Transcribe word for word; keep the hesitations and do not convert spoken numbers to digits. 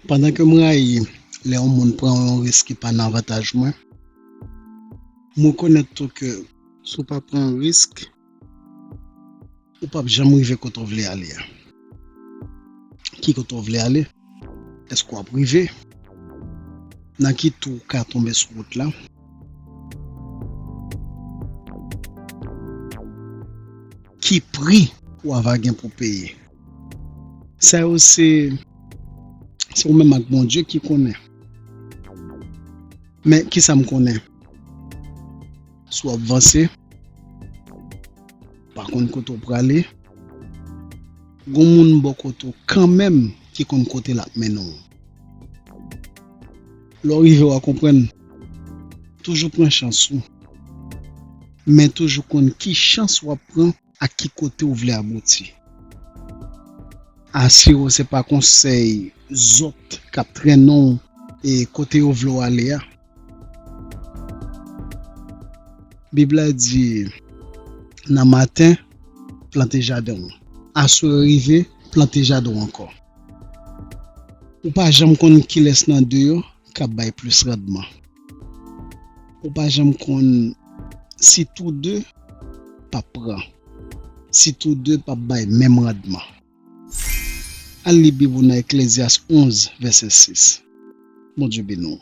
Pandan ke m rayi lè yon moun pran yon risk ki pa nan avantaj mwen, m rekonèt tou ke si w pa pran yon risk, ou p ap janm rive kote w vle ale a. Ki kote w vle ale? Èske w ap rive? Nan ki twou w ka tonbe sou wout la? Ki pri w ava gen pou peye? Sa yo se, se ou menm ak Bondye ki konnen. Men ki sa m konnen? Si w ap vanse, pa konn kote w prale, gon moun bò kote w kanmenm ki konn kote l ap mennen w. Lè w rive, w a konprann. Toujou pran chans ou. Men toujou konn ki chans w ap pran ak ki kote w vle abouti. Asire w se pa konsèy zòt k ap trennen w e kote yo vle w ale a. Bib la di, nan maten, plante jaden w. Aswè rive, plante jaden w ankò. Ou pa janm konn kilès nan de yo k ap bay plis randman. Ou pa janm konn si tou de p ap pran, si tou de p ap bay menm randman. Al li Bib ou nan Eklezyas onz, vèsè sis. Bondye beni w.